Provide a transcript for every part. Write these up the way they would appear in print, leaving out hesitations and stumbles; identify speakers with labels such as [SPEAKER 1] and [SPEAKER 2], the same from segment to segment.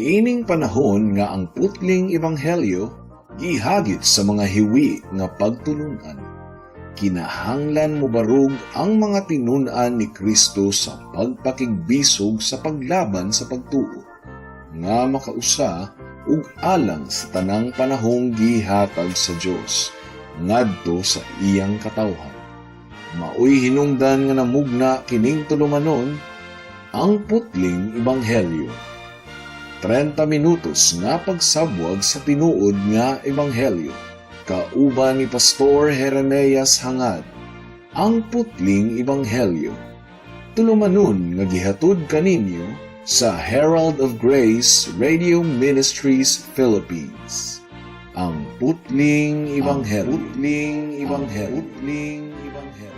[SPEAKER 1] Niining panahon nga ang putling ebanghelyo gihagit sa mga hiwi nga pagtulunan, kinahanglan mobarog ang mga tinun-an ni Kristo sa pagpakigbisog sa paglaban sa pagtuo nga makausa ug alang sa tanang panahong gihatag sa Dios ngadto sa iyang katawhan. Maoy hinungdan nga namugna kining tulumanon, Ang Putling Ebanghelyo. 30 minutos nga pagsabwag sa tinuod nga ebanghelyo. Kauban ni Pastor Jeremias Hangad. Ang Putling Ebanghelyo. Tulumanon nga gihatod kaninyo sa Herald of Grace Radio Ministries Philippines. Ang Putling Ebanghelyo. Putling Ebanghelyo. Putling Ebanghelyo.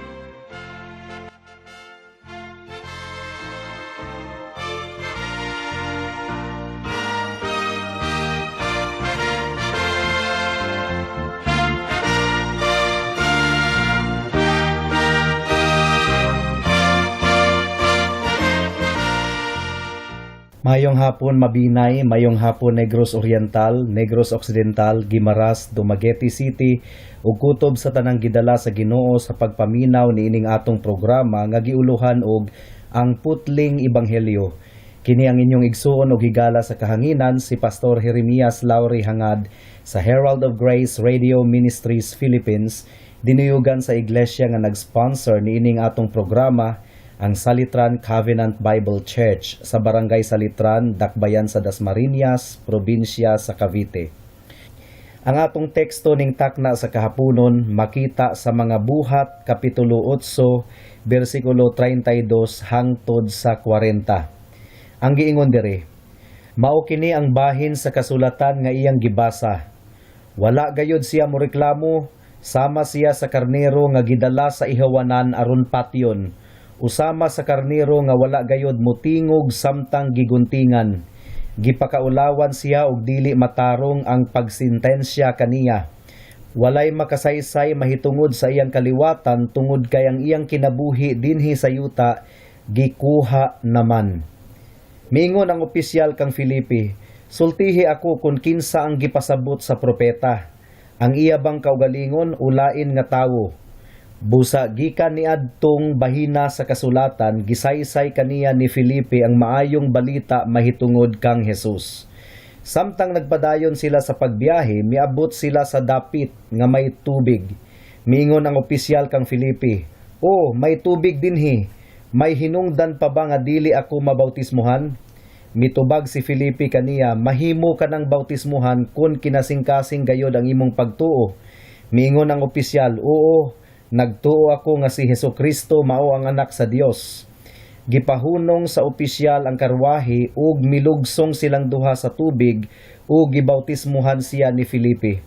[SPEAKER 2] Mayong hapon, Mabinay, mayong hapon, Negros Oriental, Negros Occidental, Guimaras, Dumaguete City ug kutob sa tanang gidala sa Ginoo sa pagpaminaw niining atong programa nga giuluhan og Ang Putling Ebanghelyo. Kini ang inyong igsuon og higala sa kahanginan, si Pastor Jeremias Lauri Hangad sa Herald of Grace Radio Ministries Philippines, dinuyugan sa iglesia nga nag-sponsor niining atong programa, ang Salitran Covenant Bible Church sa Barangay Salitran, Dakbayan sa Dasmariñas, probinsya sa Cavite. Ang atong teksto ning takna sa kahaponon makita sa Mga Buhat kapitulo 8 bersikulo 32 hangtod sa 40. Ang giingon diri, "Mao kini ang bahin sa kasulatan nga iyang gibasa. Wala gayud siya moreklamo, sama siya sa karnero nga gidala sa ihawanan aron patyon, usama sa karnero nga wala gayod motingog samtang giguntingan. Gipakaulawan siya og dili matarong ang pagsintensya kaniya. Walay makasaysay mahitungod sa iyang kaliwatan, tungod kay ang iyang kinabuhi dinhi sa yuta gikuha naman." Miingon ang opisyal kang Felipe, "Sultihi ako kung kinsa ang gipasabot sa propeta. Ang iya bang kaugalingon o lain nga tawo?" Busa gikan niadtong bahina sa kasulatan, gisaysay kaniya ni Felipe ang maayong balita mahitungod kang Jesus. Samtang nagpadayon sila sa pagbiyahe, miabot sila sa dapit nga may tubig. Miingon ang opisyal kang Felipe, "Oh, may tubig dinhi. May hinungdan pa ba nga dili ako mabautismuhan?" Mitubag si Felipe kaniya, "Mahimo ka ng bautismuhan kung kinasingkasing gayod ang imong pagtuo." Miingon ang opisyal, "Oo, nagtuo ako nga si Hesus Kristo mao ang anak sa Dios." Gipahunong sa opisyal ang karwahe ug milugsong silang duha sa tubig ug gibautismuhan siya ni Felipe.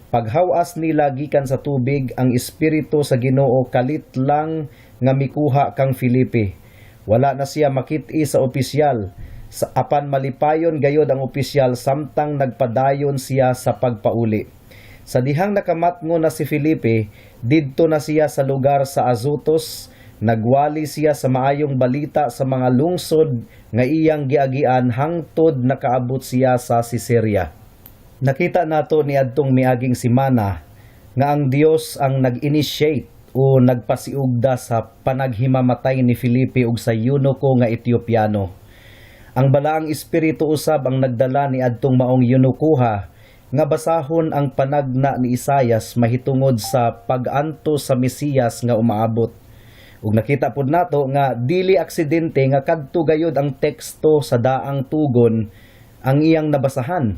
[SPEAKER 2] Paghawas nila gikan sa tubig, ang espiritu sa Ginoo kalit lang nga mikuha kang Felipe. Wala na siya makit-i sa opisyal. Sa apan malipayon gayod ang opisyal samtang nagpadayon siya sa pagpauli. Sa dihang nakamatngo na si Felipe, didto na siya sa lugar sa Azotus, nagwali siya sa maayong balita sa mga lungsod nga iyang giagian hangtod nakaabot siya sa Caesarea. Nakita nato niadtong miaging simana nga ang Dios ang nag-initiate o nagpasiugda sa panaghimamatay ni Felipe ug sa eunuko nga Etiopiano. Ang Balaang Espiritu usab ang nagdala ni adtong maong eunukoha nga basahon ang panagna ni Isayas mahitungod sa pag-antos sa Mesiyas nga umaabot. Ug nakita pud nato nga dili aksidente nga kadto gayod ang teksto sa daang tugon ang iyang nabasahan.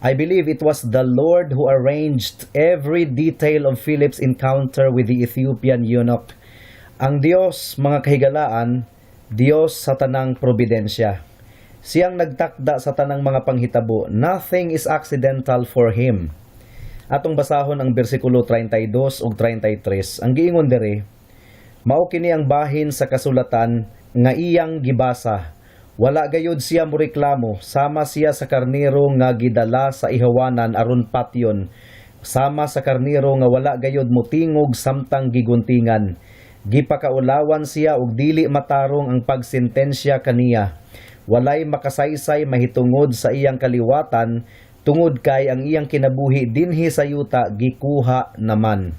[SPEAKER 2] I believe it was the Lord who arranged every detail of Philip's encounter with the Ethiopian eunuch. Ang Dios, mga kahigalaan, Dios sa tanang providensya. Siyang nagtakda sa tanang mga panghitabo. Nothing is accidental for Him. Atong basahon ang bersikulo 32 ug 33. Ang giingon diri, "Mao kini ang bahin sa kasulatan nga iyang gibasa. Wala gayud siya moreklamo, sama siya sa karnero nga gidala sa ihawanan aron patyon, sama sa karnero nga wala gayud motingog samtang giguntingan. Gipakaulawan siya ug dili matarong ang pagsentensya kaniya. Walay makasaysay mahitungod sa iyang kaliwatan, tungod kay ang iyang kinabuhi dinhi sa yuta gikuha naman.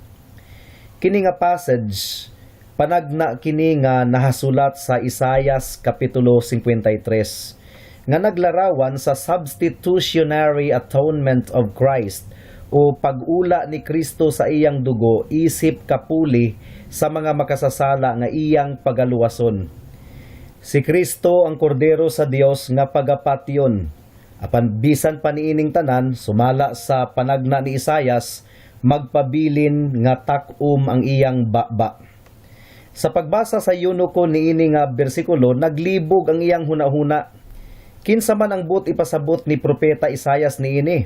[SPEAKER 2] Kini nga passage, panagna kini nga nahasulat sa Isayas kapitulo 53 nga naglarawan sa substitutionary atonement of Christ o pag-ula ni Kristo sa iyang dugo isip kapuli sa mga makasasala nga iyang pagaluwason. Si Kristo ang kordero sa Dios nga pagapatyon. Apan bisan pa niining tanan, sumala sa panagna ni Isayas, magpabilin nga tak-om ang iyang baba. Sa pagbasa sa eunuko niini nga bersikulo, naglibog ang iyang hunahuna. Kinsa man ang buot ipasabot ni Propeta Isayas niini?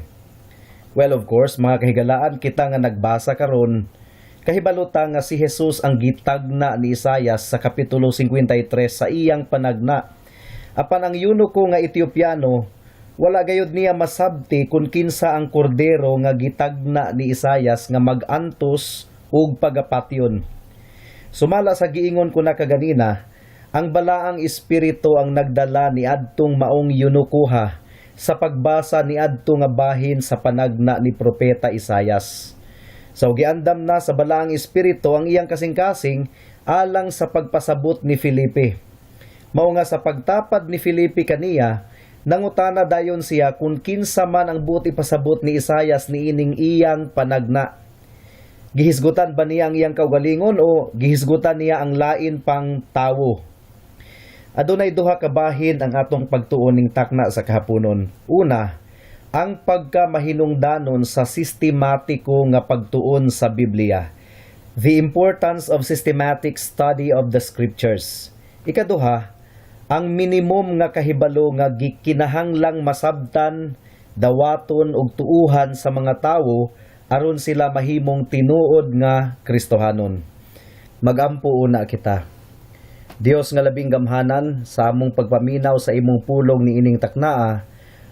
[SPEAKER 2] Well, of course, mga kahigalaan, kita nga nagbasa karon, kahibalo ta nga si Jesus ang gitagna ni Isayas sa kapitulo 53 sa iyang panagna. Apan ang eunuko nga Etiopiano, wala gayud niya masabti kung kinsa ang kordero nga gitagna ni Isayas nga mag-antos ug pagapatyon. Sumala sa giingon ko na kaganina, ang Balaang Espiritu ang nagdala ni adtong maong eunukoha sa pagbasa ni adto nga bahin sa panagna ni Propeta Isayas. So giandam na sa Balaang Espiritu ang iyang kasing-kasing alang sa pagpasabot ni Felipe. Mao nga sa pagtapad ni Felipe kaniya, nangutana dayon siya kung kinsa man ang buot ipasabot ni Isayas niining iyang panagna. Gihisgutan ba niya ang iyang kaugalingon o gihisgutan niya ang lain pang tawo? Adunay duha ka bahin ang atong pagtuon ning takna sa kahaponon. Una, ang pagkamahinungdanon sa sistematiko nga pagtuon sa Biblia. The importance of systematic study of the scriptures. Ikaduha, ang minimum nga kahibalo nga gikinahanglang masabtan, dawaton ug tuuhan sa mga tawo aron sila mahimong tinuod nga Kristohanon. Magampo una kita. Dios nga labing gamhanan, sa among pagpaminaw sa imong pulong niining taknaa,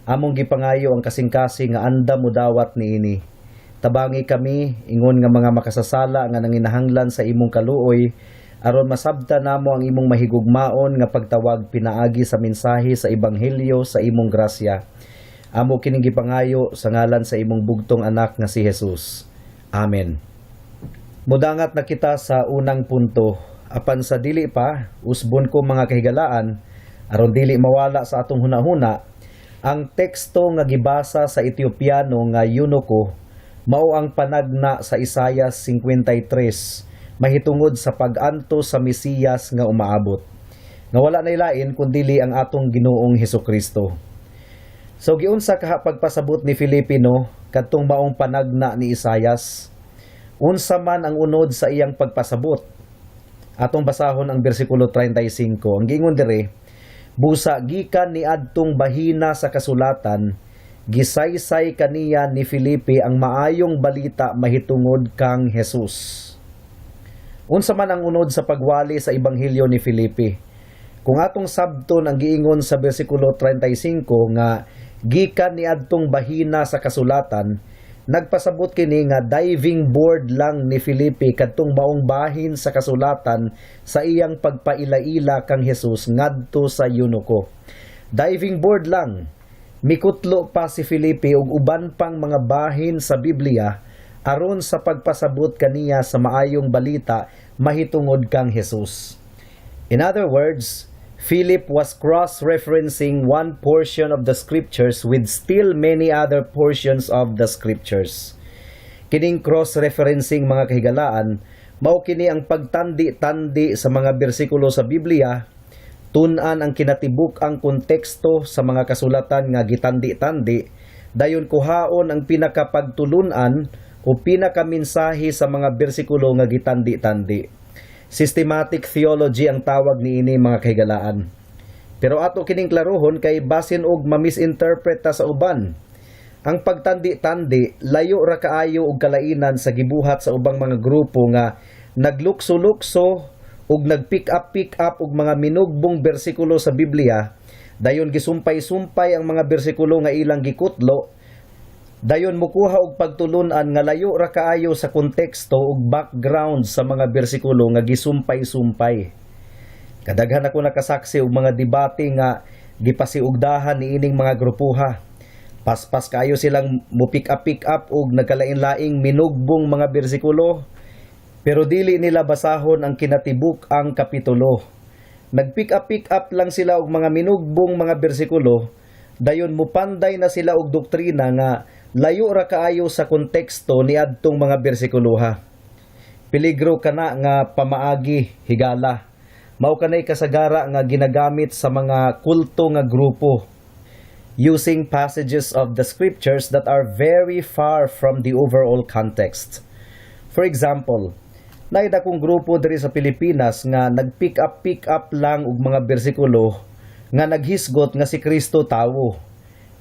[SPEAKER 2] among gipangayo ang kasing-kasing nga andam modawat niini. Tabangi kami ingon nga mga makasasala nga nanginahanglan sa imong kaluoy aron masabtan namo ang imong mahigugmaon nga pagtawag pinaagi sa mensahe sa ebanghelyo sa imong grasya. Amo kining gipangayo sa ngalan sa imong bugtong anak nga si Jesus. Amen. Mudangat na kita sa unang punto. Apan sa dili pa, usbon ko, mga kahigalaan, aron dili mawala sa atong hunahuna, ang teksto nga gibasa sa Etiopiano nga eunuko mao ang panagna sa Isayas 53 mahitungod sa pag-antos sa Mesiyas nga umaabot, nga wala nay lain kundili ang atong Ginoong Hesukristo. So giunsa kaha pagpasabot ni Felipe kadtong maong panagna ni Isayas? Unsa man ang unod sa iyang pagpasabot? Atong basahon ang bersikulo 35. Ang giingon dire, "Busa gikan ni adtong bahina sa kasulatan, gisaysay kaniya ni Felipe ang maayong balita mahitungod kang Jesus." Unsa man ang unod sa pagwali sa ebanghelyo ni Felipe? Kung atong sabton ang giingon sa bersikulo 35 nga "gikan ni adtong bahina sa kasulatan", nagpasabot kini nga diving board lang ni Felipe kadtong maong bahin sa kasulatan sa iyang pagpaila-ila kang Jesus ngadto sa eunuko. Diving board lang. Mikutlo pa si Felipe og uban pang mga bahin sa Biblia aron sa pagpasabot kaniya sa maayong balita mahitungod kang Jesus. In other words, Philip was cross-referencing one portion of the scriptures with still many other portions of the scriptures. Kining cross-referencing, mga kahigalaan, mao kini ang pagtandi-tandi sa mga bersikulo sa Biblia, tun-an ang kinatibuk-ang konteksto sa mga kasulatan nga gitandi-tandi, dayon kuhaon ang pinakapagtulun-an o pinakaminsahe sa mga bersikulo nga gitandi-tandi. Systematic theology ang tawag niini, mga kahigalaan. Pero ato kining klarohon kay basin og ma-misinterpret ta sa uban. Ang pagtandi-tandi layo ra kaayo og kalainan sa gibuhat sa ubang mga grupo nga naglukso-lukso ug nag-pick up pick up og mga minugbong bersikulo sa Biblia, dayon gisumpay-sumpay ang mga bersikulo nga ilang gikutlo, dayon mukuha og pagtulun-an nga layo ra kaayo sa konteksto ug background sa mga bersikulo nga gisumpay-sumpay. Kadaghan ako nakasaksi og mga debate nga gipasiugdahan niining mga grupuha. Paspas kaayo silang mo pick up, pick up og nagkalain-laing minugbong mga bersikulo, pero dili nila basahon ang kinatibuk-ang kapitulo. Nag-pick up, pick up lang sila og mga minugbong mga bersikulo, dayon mupanday na sila og doktrina nga layo ra kaayo sa konteksto niadtong mga bersikuluha. Peligro kana nga pamaagi, higala. Mao kanay kasagara nga ginagamit sa mga kulto nga grupo, using passages of the scriptures that are very far from the overall context. For example, naay dakong grupo diri sa Pilipinas nga nag-pick up, pick up lang og mga bersikulo nga naghisgot nga si Kristo tawo.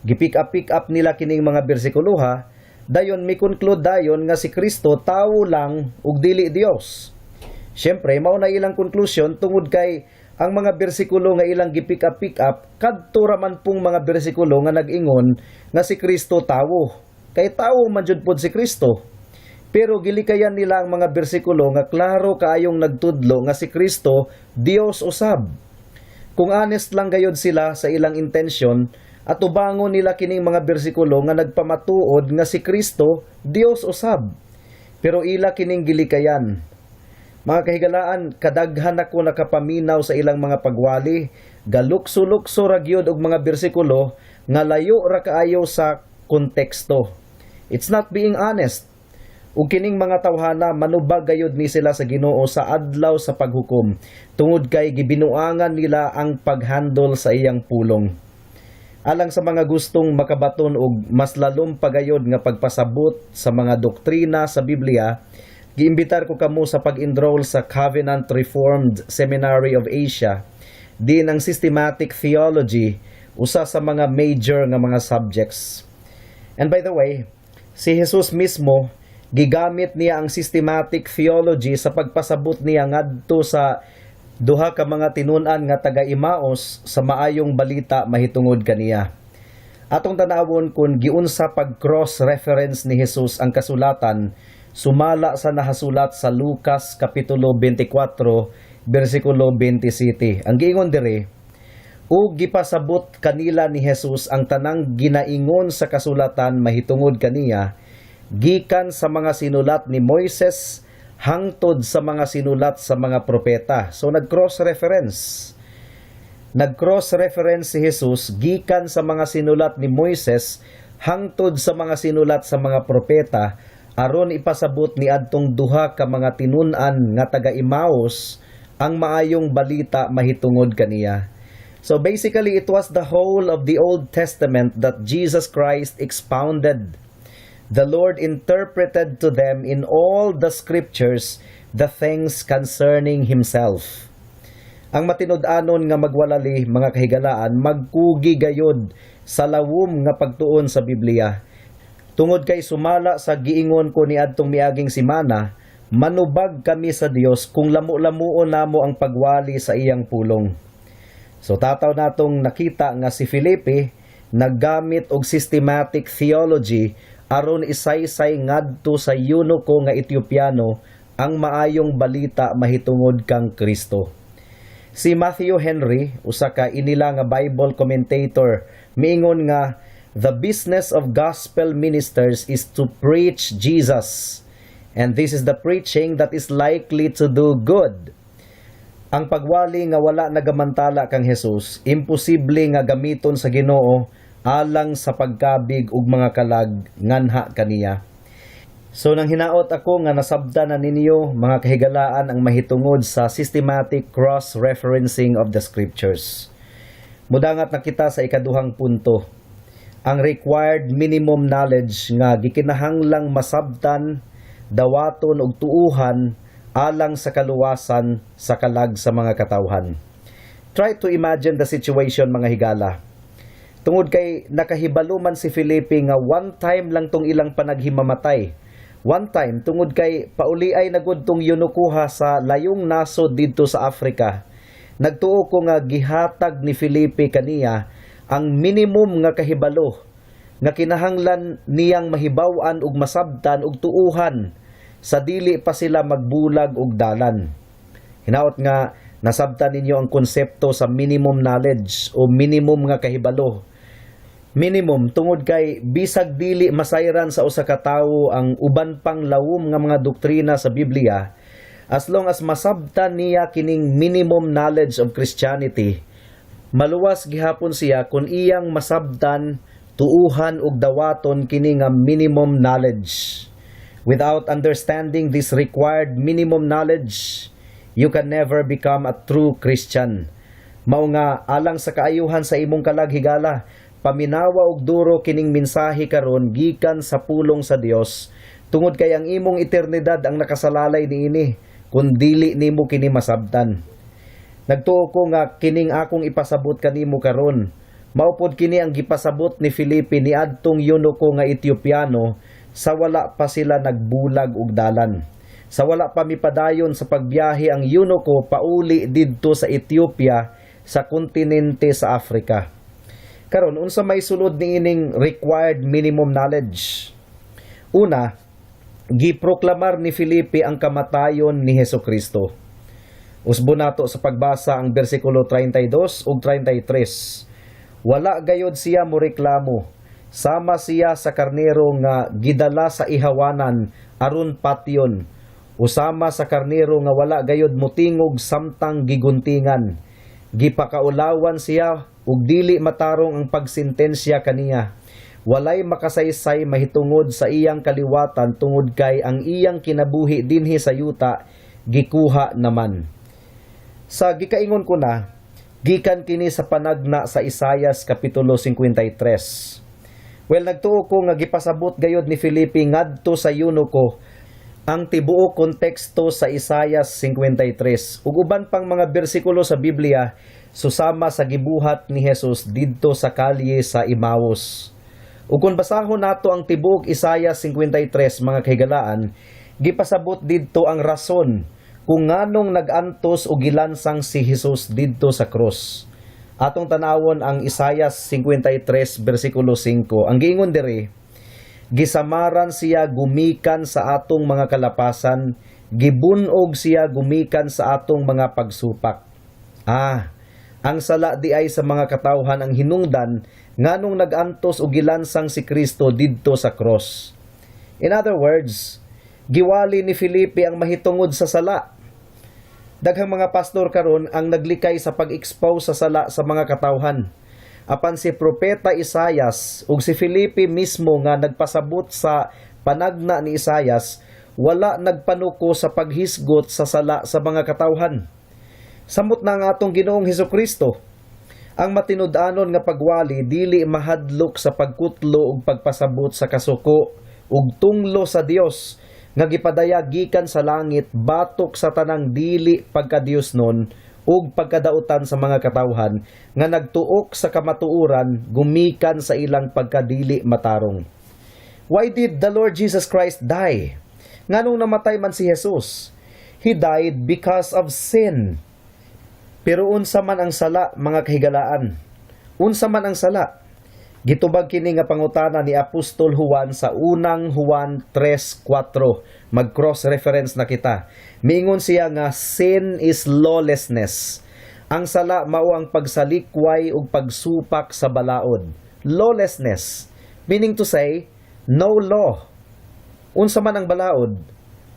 [SPEAKER 2] Gi-pick up, pick up nila kining mga bersikuloha, dayon mi conclude dayon nga si Kristo tawo lang ug dili Dios. Siyempre, mao na ilang conclusion tungod kay ang mga bersikulo nga ilang gi-pick up, pick up kadto ra man pong mga bersikulo nga nag-ingon nga si Kristo tawo. Kay tawo man jud pod si Kristo. Pero gilikayan nila ang mga bersikulo nga klaro kaayong nagtudlo nga si Kristo Dios usab. Kung honest lang gayod sila sa ilang intensyon, atubangon nila kining mga bersikulo nga nagpamatuod nga si Kristo Dios usab. Pero ila kining gilikayan. Mga kahigalaan, kadaghan ako nakapaminaw sa ilang mga pagwali, galukso-lukso ra gyud og mga bersikulo nga layo ra kaayo sa konteksto. It's not being honest. Ug kining mga tawhana, manubag gayud ni sila sa Ginoo sa adlaw sa paghukom tungod kay gibinuangan nila ang paghandle sa iyang pulong. Alang sa mga gustong makabaton og mas lalom pagayod nga pagpasabot sa mga doktrina sa Biblia, giimbitar ko kamo sa pag-enroll sa Covenant Reformed Seminary of Asia. Diin ang systematic theology usa sa mga major nga mga subjects. And by the way, si Jesus mismo, gigamit niya ang systematic theology sa pagpasabot niya ngadto sa duha ka mga tinun-an nga taga Emmaus sa maayong balita mahitungod kaniya. Atong tanawon kung giunsa pag cross-reference ni Jesus ang kasulatan sumala sa nahasulat sa Lucas kapitulo 24 bersikulo 27. Ang giingon diri, "Ug gipasabot kanila ni Jesus ang tanang ginaingon sa kasulatan mahitungod kaniya, gikan sa mga sinulat ni Moises hangtod sa mga sinulat sa mga propeta." So nag-cross reference. Nag-cross reference si Jesus gikan sa mga sinulat ni Moises hangtod sa mga sinulat sa mga propeta aron ipasabot ni adtong duha ka mga tinun-an nga taga Emmaus ang maayong balita mahitungod kaniya. So basically, it was the whole of the Old Testament that Jesus Christ expounded. The Lord interpreted to them in all the scriptures the things concerning himself. Ang matinud-anon nga magwalali, mga kahigalaan, magkugi gayod sa lawom nga pagtuon sa Biblia. Tungod kay sumala sa giingon ko niadtong miaging simana, manubag kami sa Dios kung lamo-lamuon namo ang pagwali sa iyang pulong. So tataw natong nakita nga si Felipe naggamit og systematic theology aron isaysay ngadto sa eunuko nga Etiopiano ang maayong balita mahitungod kang Kristo. Si Matthew Henry, usa ka inila nga Bible commentator, miingon nga the business of gospel ministers is to preach Jesus. And this is the preaching that is likely to do good. Ang pagwali nga wala nagamantala kang Jesus, imposible nga gamiton sa Ginoo alang sa pagkabig ug mga kalag nganha kaniya. So nang hinaot ako nga nasabtan na ninyo, mga kahigalaan, ang mahitungod sa systematic cross-referencing of the scriptures. Mudangat na kita sa ikaduhang punto. Ang required minimum knowledge nga gikinahanglang masabtan, dawaton ug tuuhan alang sa kaluwasan sa kalag sa mga katawhan. Try to imagine the situation, mga higala. Tungod kay nakahibalo man si Felipe nga one time lang tong ilang panaghimamatay. One time tungod kay pauliay na gud tong eunukoha sa layong nasod didto sa Africa. Nagtuo ko nga gihatag ni Felipe kaniya ang minimum nga kahibalo nga kinahanglan niyang mahibaw-an ug masabtan ug tuuhan sa dili pa sila magbulag og dalan. Hinaot nga Nasabtan ninyo ang konsepto sa minimum knowledge o minimum nga kahibalo. Minimum tungod kay bisag dili masayran sa usa ka tawo ang uban pang lawom nga mga doktrina sa Biblia, as long as masabtan niya kining minimum knowledge of Christianity, maluwas gihapon siya kung iyang masabtan, tuuhan ug dawaton kini nga minimum knowledge. Without understanding this required minimum knowledge, you can never become a true Christian. Mao nga alang sa kaayuhan sa imong kalag, higala, paminawa og duro kining mensahe karon gikan sa pulong sa Dios, tungod kay ang imong eternidad ang nakasalalay niini kung dili nimo kini masabtan. Nagtuo ko nga kining akong ipasabot kanimo karon, mao pod kini ang gipasabot ni Felipe niadtong eunuko nga Etiopiano sa wala pa sila nagbulag og dalan. Sa wala pa mipadayon sa pagbiyahe ang eunuko pauli didto sa Ethiopia sa kontinente sa Africa. Karon, unsa may sulod niining required minimum knowledge? Una, giproklamar ni Felipe ang kamatayon ni Hesus Kristo. Usbon nato sa pagbasa ang bersikulo 32 ug 33. Wala gayod siya moreklamo. Sama siya sa karnero nga gidala sa ihawanan aron patyon. Usama sa karnero nga wala gayod motingog samtang giguntingan. Gipakaulawan siya ug dili matarong ang pagsentensya kaniya. Walay makasaysay mahitungod sa iyang kaliwatan, tungod kay ang iyang kinabuhi dinhi sa yuta gikuha naman. Sa gikaingon ko na, gikan kini sa panagna sa Isayas Kapitulo 53. Well, nagtuo ko nga gipasabot gayod ni Felipe ngadto sa eunuko ang tibuok konteksto sa Isayas 53 ug uban pang mga bersikulo sa Biblia susama sa gibuhat ni Jesus didto sa kalye sa Emmaus. Ug kung basahon nato ang tibuok Isayas 53, mga kahigalaan, gipasabot didto ang rason kung nganong nag-antos o gilansang si Jesus didto sa krus. Atong tanawon ang Isayas 53 bersikulo 5. Ang giingon diri, "Gisamaran siya gumikan sa atong mga kalapasan, gibunog siya gumikan sa atong mga pagsupak." Ah, ang sala diay sa mga katawhan ang hinungdan nganong nag-antos o gilansang si Kristo didto sa cross. In other words, giwali ni Felipe ang mahitungod sa sala. Daghang mga pastor karon ang naglikay sa pag-expose sa sala sa mga katawhan. Apan si Propeta Isayas ug si Felipe mismo nga nagpasabot sa panagna ni Isayas, wala nagpanuko sa paghisgot sa sala sa mga katawhan. Samot na ang atong Ginoong Hesus Kristo. Ang matinud-anon nga pagwali dili mahadlok sa pagkutlo ug pagpasabot sa kasuko ug tunglo sa Dios nga gipadayag gikan sa langit batok sa tanang dili pagkadiosnon ug pagkadautan sa mga katawhan nga nagtuok sa kamatuoran gumikan sa ilang pagkadili matarong. Why did the Lord Jesus Christ die? Nganong namatay man si Jesus? He died because of sin. Pero unsa man ang sala, mga kahigalaan? Unsa man ang sala? Gitubag kini nga pangutana ni Apostol Juan sa Unang Juan 3:4. Mag-cross reference na kita. Miingon siya nga sin is lawlessness. Ang sala mao ang pagsalikway ug pagsupak sa balaod. Lawlessness. Meaning to say, no law. Unsa man ang balaod?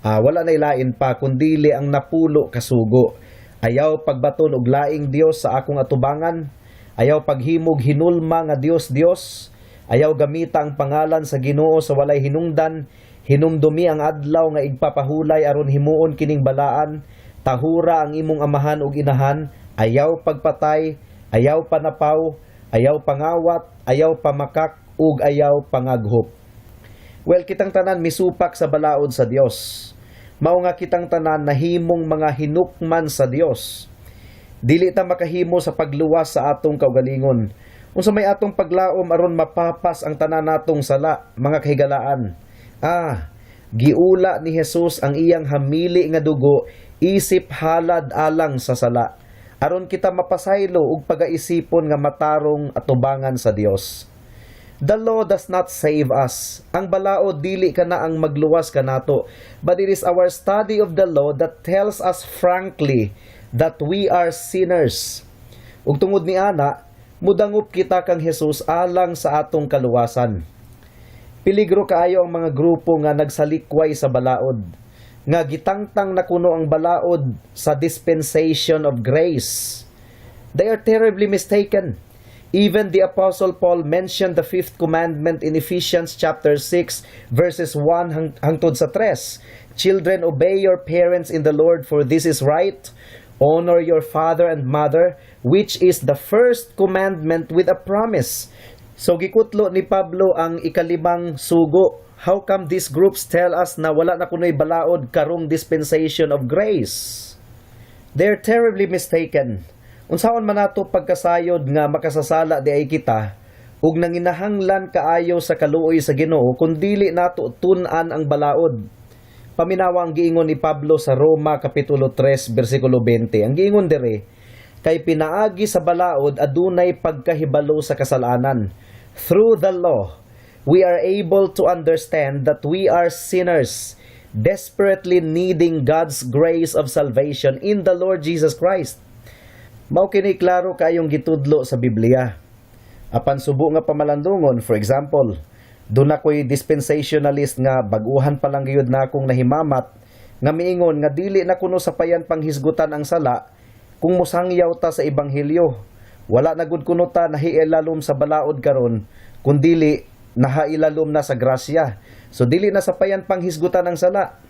[SPEAKER 2] Ah, wala na ilain pa kundili ang 10 ka sugo. Ayaw pagbaton og laing Dios sa akong atubangan. Ayaw paghimog hinulma nga Dios Dios. Ayaw gamita ang pangalan sa Ginoo sa walay hinungdan. Hinumdumi ang adlaw nga igpapahulay aron himuon kining balaan. Tahura ang imong amahan ug inahan. Ayaw pagpatay, ayaw panapaw, ayaw pangawat, ayaw pamakak ug ayaw pangaghop. Well, kitang tanan misupak sa balaod sa Dios. Mao nga kitang tanan nahimong mga hinukman sa Dios. Dili ta makahimo sa pagluwas sa atong kaugalingon. Unsa may atong paglaom aron mapapas ang tanan natong sala, mga kahigalaan? Ah, giula ni Jesus ang iyang hamili nga dugo isip halad alang sa sala, aron kita mapasaylo ug pagaisipon nga matarong atubangan sa Dios. The law does not save us. Ang balaod dili kana ang magluwas kanato. But it is our study of the law that tells us frankly that we are sinners. Ug tungod ni ana, mudangop kita kang Jesus alang sa atong kaluwasan. Peligro kaayo ang mga grupo nga nagsalikway sa balaod, nga gitangtang na kuno ang balaod sa dispensation of grace. They are terribly mistaken. Even the Apostle Paul mentioned the fifth commandment in Ephesians chapter 6 verses 1 hangtod sa 3. "Children, obey your parents in the Lord, for this is right. Honor your father and mother, which is the first commandment with a promise." So gikutlo ni Pablo ang ikalimang sugo. How come these groups tell us na wala na kuno'y balaod karong dispensation of grace? They're terribly mistaken. Unsaon man nato pagkasayod nga makasasala di ay kita ug nanginahanglan kaayo sa kaluoy sa Ginoo kung dili nato tun-an ang balaod? Paminawa ang giingon ni Pablo sa Roma kapitulo 3 bersikulo 20. Ang giingon dire, "Kay pinaagi sa balaod adunay pagkahibalo sa kasalanan." Through the law, we are able to understand that we are sinners, desperately needing God's grace of salvation in the Lord Jesus Christ. Mao kini klaro kayong gitudlo sa Biblia. Apan subo nga pamalandungon, for example, duna ko'y dispensationalist nga baguhan pa lang gyud na akong nahimamat nga miingon nga dili na kuno sapayan panghisgutan ang sala kung mosangyaw ta sa ebanghelyo. Wala na gud kuno ta nahiilalom sa balaod karon, kun dili nahailalom na sa grasya. So dili na sapayan panghisgutan ang sala.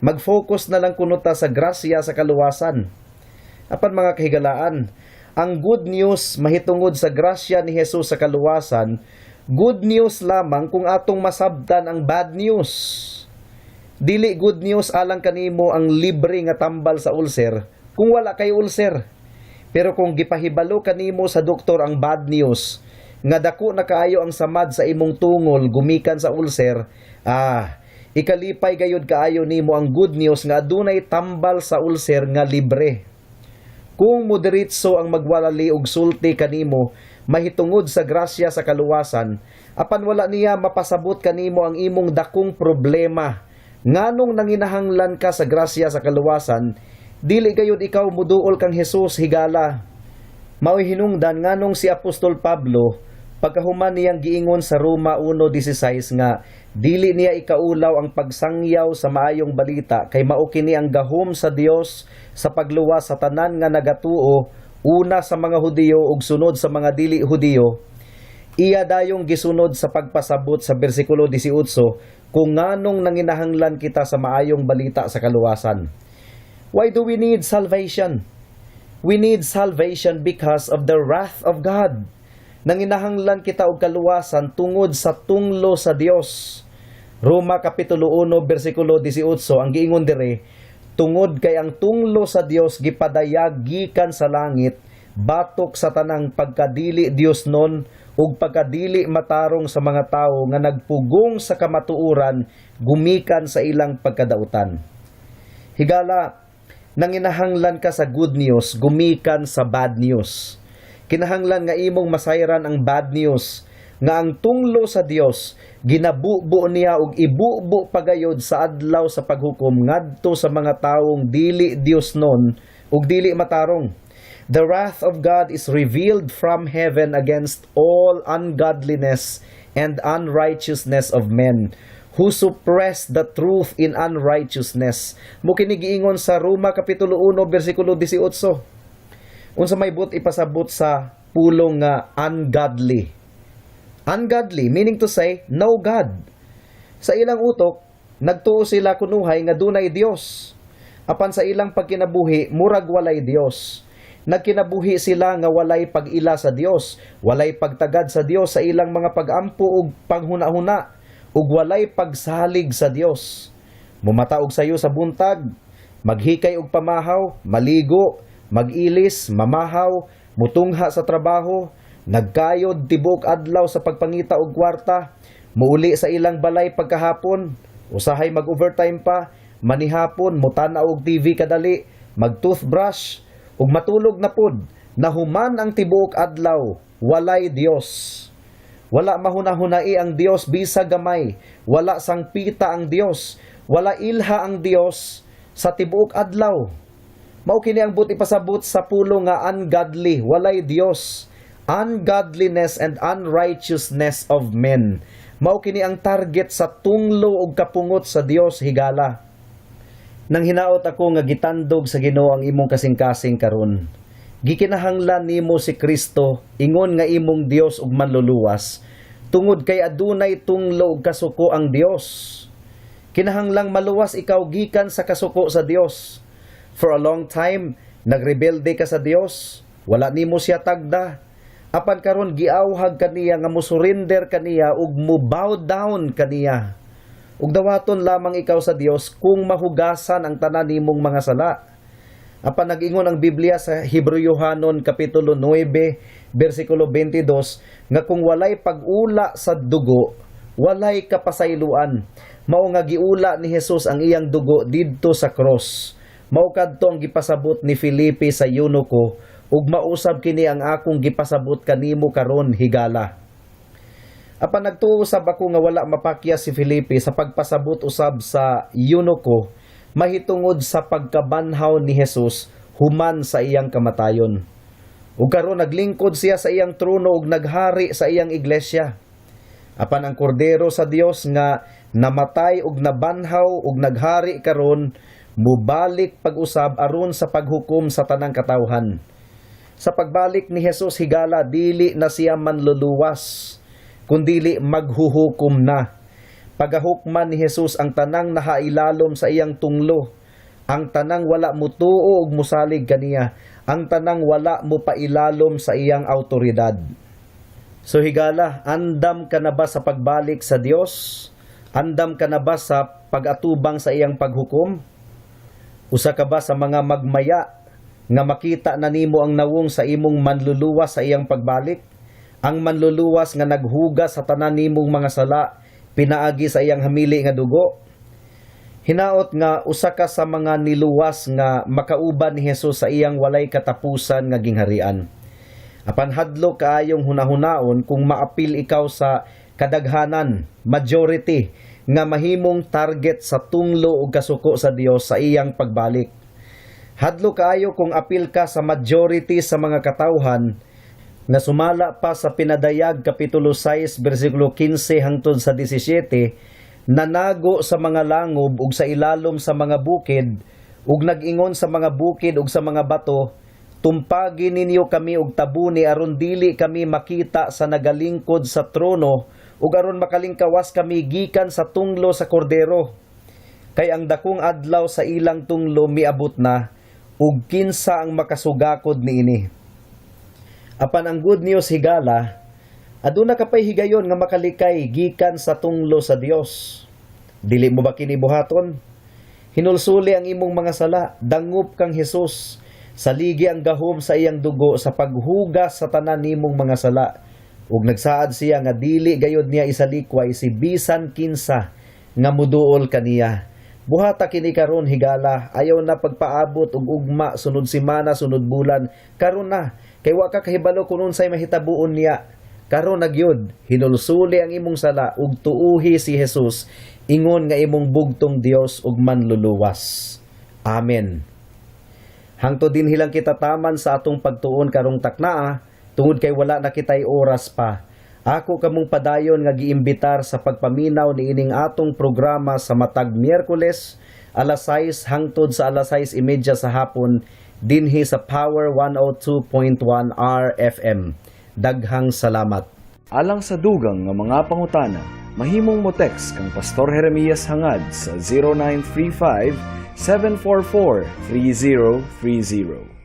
[SPEAKER 2] Mag-focus na lang kuno ta sa grasya sa kaluwasan. Apan mga kahigalaan, ang good news mahitungod sa grasya ni Jesus sa kaluwasan, good news lamang kung atong masabtan ang bad news. Dili good news alang kanimo ang libre nga tambal sa ulcer kung wala kay ulcer. Pero kung gipahibalo kanimo sa doktor ang bad news, nga dako na kaayo ang samad sa imong tungol gumikan sa ulcer, ikalipay gayud kaayo nimo ang good news nga adunay tambal sa ulcer nga libre. Kung moderitso ang magwalali og sulti kanimo mahitungod sa grasya sa kaluwasan, apan wala niya mapasabot kanimo ang imong dakong problema, nganong nanginahanglan ka sa grasya sa kaluwasan, dili gayud ikaw muduol kang Jesus, higala. Mao'y hinungdan nganong si Apostol Pablo, pagkahuman niyang giingon sa Roma 1:16 nga dili niya ikaulaw ang pagsangyaw sa maayong balita kay mao kini ang gahom sa Dios sa pagluwas sa tanan nga nagatuo, una sa mga Hudiyo ug sunod sa mga dili Hudiyo, iya dayong gisunod sa pagpasabot sa bersikulo 18 kung nganong nanginahanglan kita sa maayong balita sa kaluwasan. Why do we need salvation? We need salvation because of the wrath of God. Nanginahanglan kita og kaluwasan tungod sa tunglo sa Dios. Roma kapitulo 1 bersikulo 18, ang giingon dire, "Tungod kay ang tunglo sa Dios gipadayag gikan sa langit batok sa tanang pagkadili Diosnon ug pagkadili matarong sa mga tawo nga nagpugong sa kamatuoran gumikan sa ilang pagkadautan." Higala, nanginahanglan ka sa good news gumikan sa bad news. Kinahanglan nga imong masayran ang bad news nga ang tunglo sa Dios ginabubo niya ug ibubo pagayod sa adlaw sa paghukom ngadto sa mga tawong dili Diosnon ug dili matarong. The wrath of God is revealed from heaven against all ungodliness and unrighteousness of men who suppress the truth in unrighteousness. Mao kini giingon sa Roma kapitulo 1 bersikulo 18. Unsa may buot ipasabot sa pulong nga ungodly? Ungodly meaning to say no God. Sa ilang utok, nagtuo sila kunuhay nga dunay Dios. Apan sa ilang pagkinabuhi, murag walay Dios. Nagkinabuhi sila nga walay pag-ila sa Dios, walay pagtagad sa Dios sa ilang mga pag-ampo ug panghuna-huna, ug walay pagsalig sa Dios. Mumata og sayo sa buntag, maghikay og pamahaw, maligo, mag-ilis, mamahaw, mutungha sa trabaho, nagkayod tibok adlaw sa pagpangita og kwarta, muuli sa ilang balay pagkahapon, usahay mag-overtime pa, manihapon, mutan-aw og TV kadali, mag-toothbrush, ug matulog na pud, nahuman ang tibuok adlaw, walay Dios. Wala mahunahunai ang Dios bisa gamay, wala sangpita ang Dios, wala ilha ang Dios sa tibuok adlaw. Mao kini ang buot ipasabot sa pulong nga ungodly, walay Dios. Ungodliness and unrighteousness of men. Mao kini ang target sa tunglo ug kapungot sa Dios, higala. Nang hinaot ako nga gitandog sa Ginoo ang imong kasing-kasing karon. Gikinahanglan nimo si Kristo ingon nga imong Dios ug Manluluwas tungod kay adunay tunglo ug kasuko ang Dios. Kinahanglang maluwas ikaw gikan sa kasuko sa Dios. For a long time, nagrebelde ka sa Dios, wala nimo siya tagda. Apan karon giawhag kaniya nga mo-surrender kaniya ug mo bow down kaniya. Ug dawaton lamang ikaw sa Dios kung mahugasan ang tanan nimong mga sala. Apan nag-ingon ang Biblia sa Hebreohanon kapitulo 9 bersikulo 22 nga kung walay pag-ula sa dugo, walay kapasayloan. Mao nga giula ni Jesus ang iyang dugo didto sa cross. Mao kadto ang gipasabot ni Felipe sa eunuko ug mausab kini ang akong gipasabot kanimo karon, higala. Apan nagtuo usab ako nga wala mapakya si Felipe sa pagpasabot usab sa eunuko mahitungod sa pagkabanhaw ni Jesus human sa iyang kamatayon. Ug karon naglingkod siya sa iyang trono ug naghari sa iyang iglesia. Apan ang kordero sa Dios nga namatay ug nabanhaw ug naghari karon, mubalik pag-usab aron sa paghukom sa tanang katawhan. Sa pagbalik ni Jesus, higala, dili na siya manluluwas, kundili maghuhukom na. Pagahukman ni Jesus ang tanang nahailalom sa iyang tunglo, ang tanang wala mutuo ug musalig kaniya, ang tanang wala mo pailalom sa iyang autoridad. So higala, andam ka na ba sa pagbalik sa Dios? Andam ka na ba sa pag-atubang sa iyang paghukom? Usa ka ba sa mga magmaya nga makita na nimo ang nawong sa imong Manluluwas sa iyang pagbalik? Ang Manluluwas nga naghugas sa tanan nimong mga sala pinaagi sa iyang hamili nga dugo? Hinaot nga usa ka sa mga niluwas nga makauban ni Jesus sa iyang walay katapusan nga gingharian. Apan hadlok kaayong hunahunaon kung maapil ikaw sa kadaghanan, majority, nga mahimong target sa tunglo ug kasuko sa Dios sa iyang pagbalik. Hadlok kaayo kung apil ka sa majority sa mga katawhan nga sumala pa sa Pinadayag kapitulo 6 bersikulo 15 hangtod sa 17, nanago sa mga langob ug sa ilalom sa mga bukid ug nag-ingon sa mga bukid ug sa mga bato, "Tumpagi ninyo kami og tabuni aron dili kami makita sa nagalingkod sa trono ug aron makalingkawas kami gikan sa tunglo sa Kordero. Kay ang dakong adlaw sa ilang tunglo miabot na, ug kinsa ang makasugakod niini?" Apan ang good news, higala, aduna ka pay higayon nga makalikay gikan sa tunglo sa Dios. Dili mo ba kini buhaton? Hinulsuli ang imong mga sala, dangup kang Hesus, saligi ang gahom sa iyang dugo sa paghugas sa tanan nimong mga sala. Ug nagsaad siya nga dili gayod niya isalikway si bisan kinsa nga muduol kaniya. Buhata kini karon, higala, ayaw na pagpaabot og ugma, sunod semana, sunod bulan, karon na. Kay wa ka kahibalo kung unsay mahitabuon niya. Karon na gyud, hinulsuli ang imong sala ug tuuhi si Jesus ingon nga imong bugtong Dios ug Manluluwas. Amen. Hangtod dinhi lang kita taman sa atong pagtuon karong taknaa tungod kay wala na kitay oras pa. Ako kamong padayon nga giimbitar sa pagpaminaw niining atong programa sa matag Miyerkules alas 6 hangtod sa alas 6:30 sa hapon dinhi sa Power 102.1 RFM. Daghang salamat.
[SPEAKER 1] Alang sa dugang nga mga pangutana, mahimong mo text kang Pastor Jeremias Hangad sa 0935 744 3030.